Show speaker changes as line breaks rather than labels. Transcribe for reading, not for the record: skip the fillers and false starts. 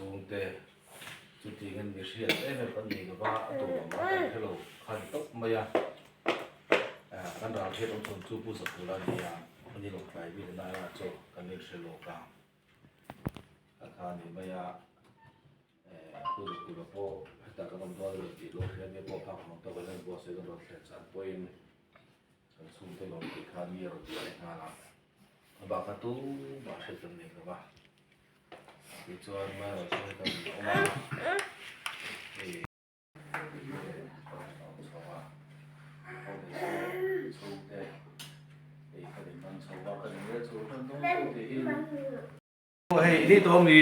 chhungte chuti hian mi hriat em em kan nei lova a tur awm a kan hrelo kha ni tawp mai a kan ral hriat awm chhun chu Pu Zakula a ni a ani lo tlai bik a nai a chaw kan inhre lawk a a kha a ni mai a Pu Zakula pawh hetah kan awm dawn a ni tih lawk hian mi pawh phak ang tawk a hian buatsaih kan rawn thlen chan pawhin kan chhungte lawm tih khan mi a rawn buai nghal a a bak kha tumah hriat kan nei lova. Tichuan Marawh chu heta min awm a, hei chho a, chhungte hei ka in man chho a, ka in rel chho tan dawn dawn tiin. Hei ni tawh mi.